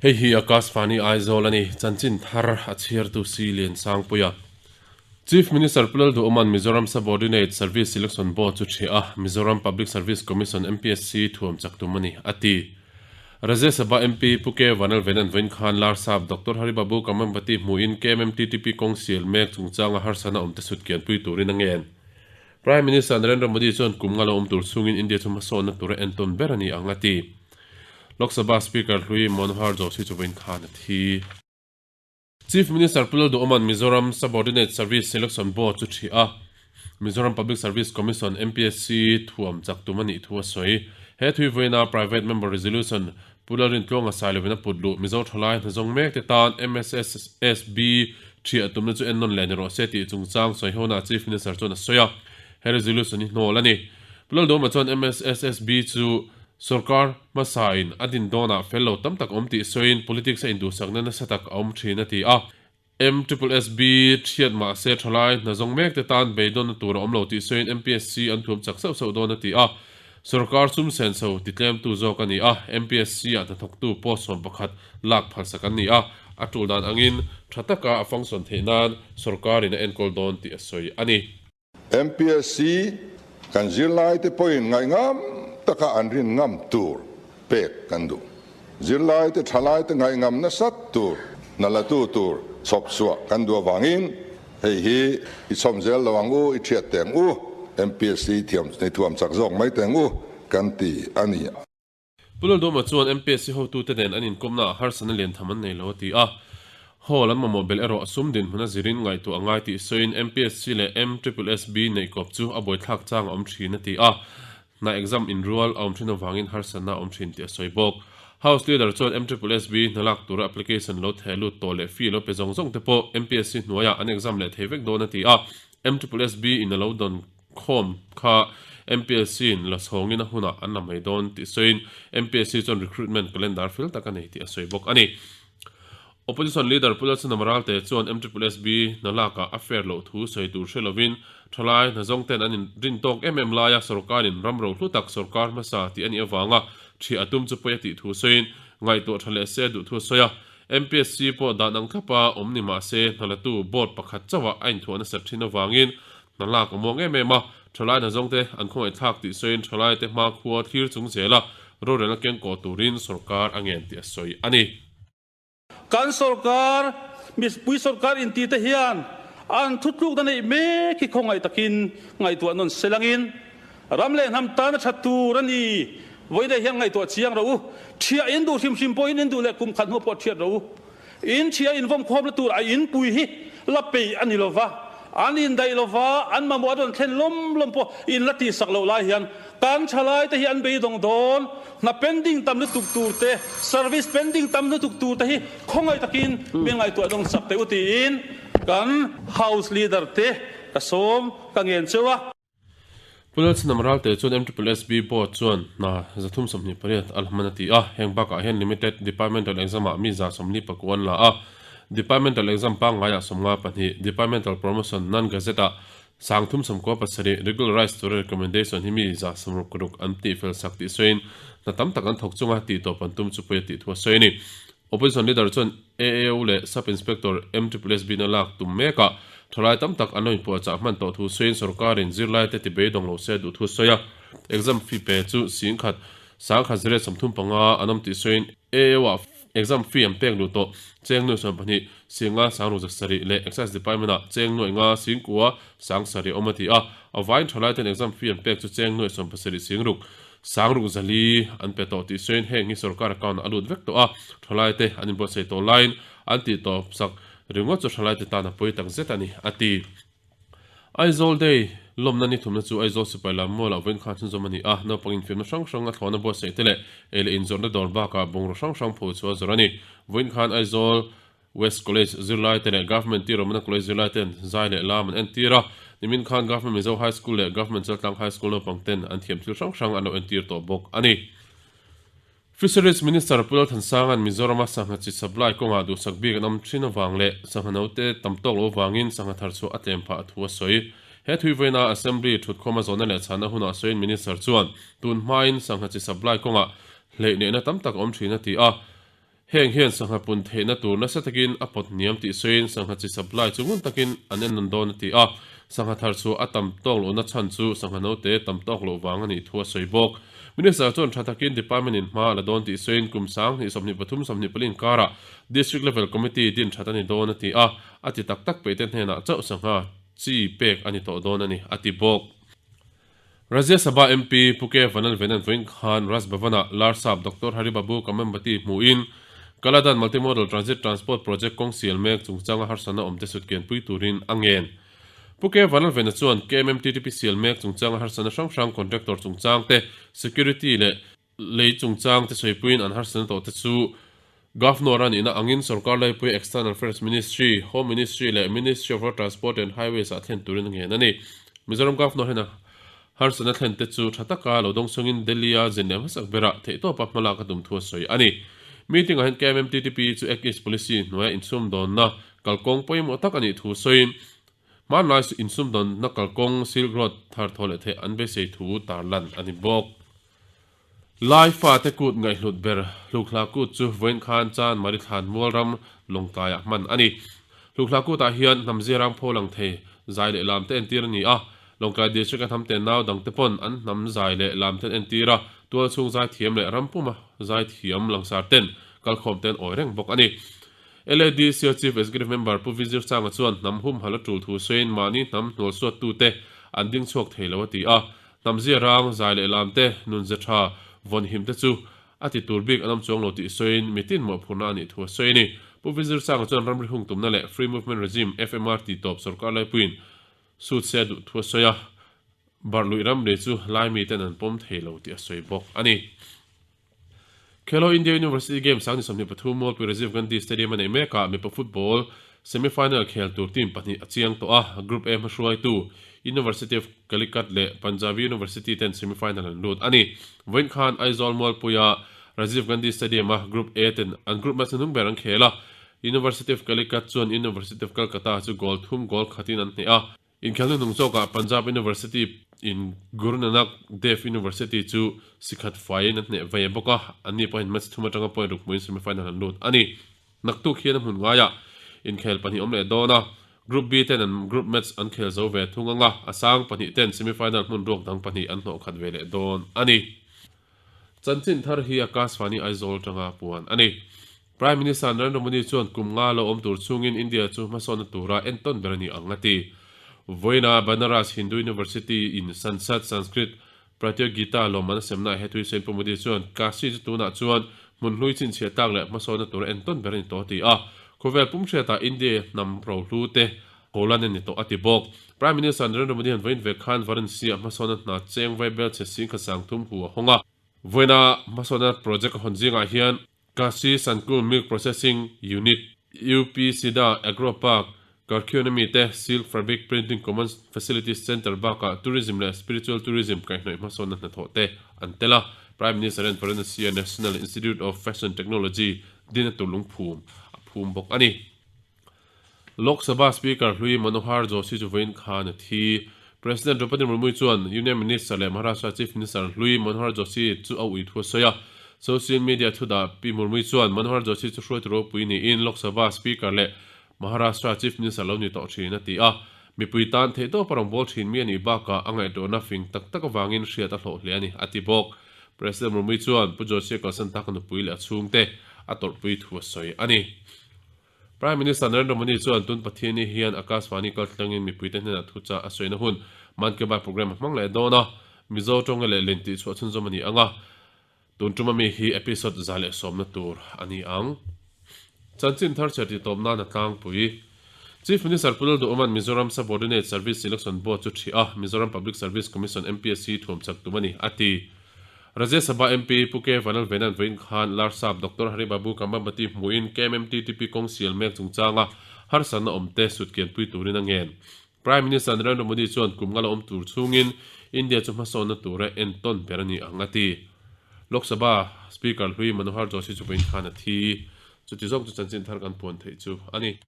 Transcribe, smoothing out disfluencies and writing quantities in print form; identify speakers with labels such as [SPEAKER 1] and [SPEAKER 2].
[SPEAKER 1] Hei hi Akashvani Aizawl a ni, chanchin thar a chhiartu Si Liansangpuia. Chief Minister Pu Lalduhawma'n Mizoram Subordinate Service Selection Board chu ṭhiah a, Mizoram Public Service Commission, MPSC, thuam chak tum a ni, a ti. Rajya Sabha MP Pu K Vanlalvena'n vawiin khan Larsap Doctor Hari Babu Kamambati hmuhin KMMTTP kawng sial mek chungchanga harsatna awmte sut kianpui turin a ngen. Prime Minister Narendra Modi chuan kum nga lo awm tur chhungin India chu hmasawnna tura entawn ber a ni ang a ti. Lok Sabha Speaker hlui Manohar Joshi chu vawiin khan a thi. Chief Minister Pu Lalduhawma'n Mizoram Subordinate Service Selection Board chu ṭhiah a, Mizoram Public Service Commission, MPSC, thuam chak tum a nih thu a sawi. He thui vawiina Private Member Resolution Pu Lalrintluanga Sailovin a put luh Mizo thalai hnazawng mek te tan MSSSB ṭhiah tumna chu ennawn leh ni rawh se tih chungchang sawihona Chief Minister chuan a sawi a, he resolution hi hnawl a ni. Pu Lalduhawma chuan MSSSB chu sorkar hmasain a din dawnah fel lo tam tak awm tih sawiin politics a induhsakna nasa tak a awm thin a ti a. MSSB ṭhiat mah se ṭhalai hnazawng mek te tan beidawnna tur a awm lo tih sawiin MPSC an thuam chak sauh sauh dawn a ti a. Sorkar sum senso titlemtu zawk a ni a, MPSC-ah hnathawktu post 11 lak phalsak an ni a, a tul dan angin tha taka a function theih nan sorkarin a enkawl dawn tih a sawi a ni.
[SPEAKER 2] MPSC kan zirlaite pawhin ngaihngam taka an rin ngam tur pek kan duh. Zirlaite thalaite ngaihngam nasat tur hna latu tur chhawp chhuah kan duh avangin hei hi i chhawm zel lo ang u, i thiat teh ang u, MPSC thiam i thuam chak zawk mai teh ang u kan ti a ni.
[SPEAKER 1] Pu Lalduhma chuan MPSC hotute nen an inkawmnaah harsatna lian tham an nei lo a ti a. Hall an mamawh belh erawh sum dinhmun a zirin ngaihtuah a ngai tih sawiin MPSC leh MSSSB neih kawp chu a buaithlak chang a awm thin a ti a. Hna exam inrual a awm thin avangin harsatna a awm thin tih a sawi bawk. House Leader chuan MSSSB hna lak tura application lo theh lut tawh leh fee lo pe zawng zawng te pawh MPSC hnuaiah an exam leh thei vek dawn a ti a. MSSSB in a lo dawn Khawm kha MPSC in la chhawngin a hunah an la mai dawn tih sawiin MPSC chuan recruitment calendar fel tak a nei tih a sawi bawk a ni. Opposition leader Pu Lalchhanam Ralte chuan MSSB hna lakah a fair loh thu sawi tur hre lovin thalai hna zawng ten an inrin tawk em em laia sorkarin ram rohlu tak sorkar hmasa tih a nih avanga ṭhiah a tum chu pawi a tih thu sawiin ngaihtuah ṭha leh se a duh thu a sawi a. MPSC pawh dan ang thlapa awm ni mah se hna latu board pakhat chauhah a inthuah nasat ṭhin avangin Hna lak a muang em em a, thalai hna zawngte an khawngaihthlak tih sawiin thalaite hmakhua thlir chung zela rorelna kengkawh turin sorkar a ngen tih a sawi a ni.
[SPEAKER 3] Kan sorkar, mipui sorkar intite hian an thutlukna neih mek hi khawngaih takin ngaihtuah nawn selangin ram leh hnam tana tha tur a ni. Vawiin hian ngaihtuah chiang rawh u. Thiah in duh hrim hrim pawhin in duh leh kum khat hnu pawh thiat rawh u. In chhia invawmkhawmna tur a inpui hi la peih a ni lo va, an indaih lo va, an mamawh an rawn thlen lawm lawm pawh in la tihsak loh lai hian kan thalaite hi an beidawng dawn. Hna pending tam lutuk tur te, service pending tam lutuk tur te hi khawngaih takin min ngaihtuah dawng sak teh u tiin kan House Leader te ka sawm ka ngen cheu a.
[SPEAKER 1] Pu Lalchhanam Ralte chuan MSSB Board chuan hna 328 a la hman a ti a, heng bakah hian Limited Departmental Exam-ah mi 49 an la a, Departmental Exam pangngaiah 52, Departmental Promotion Non-Gazette-ah 397, Regularise tura recommendation hi mi 66 an tihfel sak tih sawiin hna tam tak an thawk chunga tihtawp an tum chu pawi a tih thu a sawi a ni. Opposition Leader chuan AAO leh Sub Inspector MSSB na lak tum mekah thalai tam tak an lo inpuahchah hman tawh thu sawiin sorkarin zirlaite ti beidawng lo se duh thu a sawi a. Exam fee pe chu singkhat sangkhat ziriat 35 an awm tih sawiin AAO ah exam fee an pek luh tawh cheng nuai 12 singa sangruk 7 leh Excise Department ah cheng nuai nga singkua 7 awm a ti a. A vaiin thalaiten exam fee an pek chu cheng nuai 17 singruk Sangruk zali an pe tawh tih sawiin heng hi sorkar account ah a lut vek tawh a, thalaite an inbuatsaih tawh laiin an tih tawp sak ringawt chu thalaite tan a pawi tak zet a ni, a ti. Aizawl Day lawmna ni thumna chu Aizawl sipai lam mualah vawiin khan chhunzawm a ni a, naupang infiamna hrang hrang a thlawhna buatsaih te leh ei leh inzawrhna dawr bakah bungraw hrang hrang pho chu a zawrh a ni. Vawiin khan Aizawl West College zirlaite leh Government Tiromana College zirlaiten zai leh lam an entir a, nimin khan Government Mizo High School leh Government Chaltlang High School naupang ten an thiam thil hrang hrang an lo entir tawh bawk a ni. Fisheries Minister Pu Lalthansanga'n Mizorama sangha chi supply kawngah duhsak bik an awm thin avang leh sangha note tam tawk lo avangin sangha thar chhuah a tlem phah thu a sawi. He thuivawiina Assembly thutkhawma zawhna leh chhanna hunah sawiin Minister chuan tun hmain sangha chi supply kawngah hleihneihna tam tak a awm thin a ti a. Heng hian sangha pun theihna tur nasa takin a pawt hniam tih sawiin sangha chi supply chu ngun takin an en nawn dawn a ti a. Sangha thar chhuah a tam tawk lohna chhan chu sangha note tam tawk loh vang a nih thu a sawi bawk. Minister chuan tha takin department in hma a la dawn tih sawiin kum 20 23 24 inkarah District Level Committee din that a ni dawn a ti a, a ti tak tak peihte hnenah chauh sangha chi pek a ni tawh dawn a ni a ti bawk. Rajya Sabha MP Pu K Vanlalvenan vawiin khan Raj Bhavan-ah Larsap Doctor Hari Babu Kamambati hmuhin Kaladan Multimodal Transit Transport Project kawng sial mek chungchanga harsatna awmte sutkianpui turin a ngen. Pu K Vanlalvena chuan KMMTTP sial mek chungchanga harsatna hrang hrang contractor chungchangte security leh lei chungchangte sawipuiin an harsatna tawhte chu Governor a nihna angin sorkar laipui External Affairs Ministry, Home Ministry leh Ministry of Road Transport and Highways ah thlen turin a ngen a ni. Mizoram Governor hian a harsatna thlente chu tha taka lo dawng chungin Delhi-a zin leh hmasak berah theihtawpa hmalak a tum thu a sawi a ni. Meeting ah hian KMMTTP chu Act East Policy hnuaia insumdawnna kalkawng pawimawh tak a nih thu sawiin hmanlai insumdawnna kalkawng Silk Road thar thaw leh theih an beisei thu tarlan a ni bawk. Lai fate kut ngaihhlut ber Hlukhla kut chu vawiin khan Chan Mari Thlan Mual ram Lawngtlaiah hman a ni. Hlukhla kutah hian hnam ziarang pho lang thei zai leh lam te entir a ni a. Lawngtlai District a hnam te nau dang te pawn an hnam zai leh lam ten entir a, tual chhung zai thiam leh ram puma zai thiam langsar ten kalkhawm te an awi reng bawk a ni. LADC Chief Executive Member Pu Vizir Sanga chuan hnam humhalh a tul thu sawiin mahni hnam hnualsuattute an ding chhuak thei lo a ti a. Hnam zia rang, zai leh lam te, nun ze tha, vawn him te chu a ti tur bik an awm chuang lo tih sawiin mitin mawhphurhna a nih thu a sawi a ni. Pu Vizir Sanga chuan ramri hung tumna leh Free Movement Regime, FMR, tih tawp sorkar laipuiin sut se a duh thu a sawi a, Barhluih ramri chu Laimi ten an pawm thei lo tih a sawi bawk a ni. Khelo India University Games 2023 Mualpui Rajiv Gandhi Stadium a neih mekah mipa football semi-final khel tur team pahnih a chiang tawh a, Group A hmahruaitu University of Calicut leh Punjabi University ten semi-final an lut a ni. Vawiin khan Aizawl Mualpuia Rajiv Gandhi Stadium a Group A ten an group match hnung ber an khel a, University of Calicut chuan University of Calcutta chu goal thum goal khatin an hneh a. Inkhelhna hnung zawkah Punjab University in Guru Nanak Dev University chu sikhat faiin an hneh vei a bawk a, anni pawhin match thum atanga point ruk hmuhin semi-final an lut a ni. Naktuk hian a hmun ngaiah inkhel pahnih awm leh dawn a, Group B ten an group match an khel zo ve thung ang a, a sang pahnih ten semi-final hmun ruak dang pahnih an hnawh khat ve leh dawn a ni. Chanchin thar hi Akashvani Aizawl atanga puan a ni. Prime Minister Narendra Modi chuan kum nga lo awm tur chhungin India chu hmasawnna tura entawn ber a ni ang a ti. Vawiina Banaras Hindu University in Sansad Sanskrit Pratyogita lawmman a semna ah he tui sawiin Pu Modi chuan Kashi chu tunah chuan hmun hlui chhinchhiah tlak leh hmasawnna tura entawn ber a ni tawh a ti a. Khawvel pum hriatah India hnam rohlu te Poland a ni tawh a ti bawk. Prime Minister Narendra Modi hian vawiin vek khan Varanasi ah hmasawnna hna cheng vaibel chhe sing kha sang thum hu a hawng a. Vawiina hmasawnna project a hawn zingah hian Kashi Sankul Milk Processing Unit, UP Sida Agro Park, Karkhionami te Silk Fabric Printing Common Facilities Centre bakah Tourism leh Spiritual Tourism kaihhnawih hmasawnna hnathawh te an tel a. Prime Minister hian Varanasi-a National Institute of Fashion Technology dina tur lungphum a phum bawk a ni. Lok Sabha Speaker hlui Manohar Joshi chu vawiin khan a thi. President Draupadi Murmu chuan Union Minister leh Maharashtra Chief Minister hlui Manohar Joshi chu a ui thu a sawi a. Social media thudah Pi Murmu chuan Manohar Joshi chu hruaitu ropui niin Lok Sabha Speaker leh Maharashtra Chief Minister lo ni tawh thin a ti a. Mipui tan theihtawpa rawngbâwl thin mi a nih bakah a ngaihtuahna fing tak tak avangin hriat a hlawh hle a ni, a ti bawk. President Murmu chuan Pu Joshi a kalsan tak a nupui leh a chhungte a tawrhpui thu a sawi a ni. Prime Minister Narendra Modi chuan tun Pathianni hian Akashvani kaltlangin mipuite hnenah thuchah a sawina hun Mann Ki Baat programme a hmang leh dawn a, Mizo tawnga leh len tih chhuah chhunzawm a ni ang a, tun tuma mi hi episode 110 tur a ni ang. Chanchin thar chhiar tih tawp nan a tlangpui. Chief Minister Pu Lalduhawma'n Mizoram Subordinate Service Selection Board chu ṭhih a, Mizoram Public Service Commission, MPSC, thuam chak tum a ni, a ti. Rajya Sabha MP Pu K Vanlalvena'n vawiin khan Larsap Doctor Hari Babu Kambhampati hmuhin KMMTTP kawng sial mek chungchanga harsatna awmte sutkianpui turin a ngen. Prime Minister Narendra Modi chuan kum nga la awm tur chhungin India chu hmasawnna tura entawn ber a ni ang a ti. Lok Sabha Speaker hlui Manohar Joshi chu vawiin khan a thi. Chuti zawk chu chanchin thar kan puan theih chu a ni.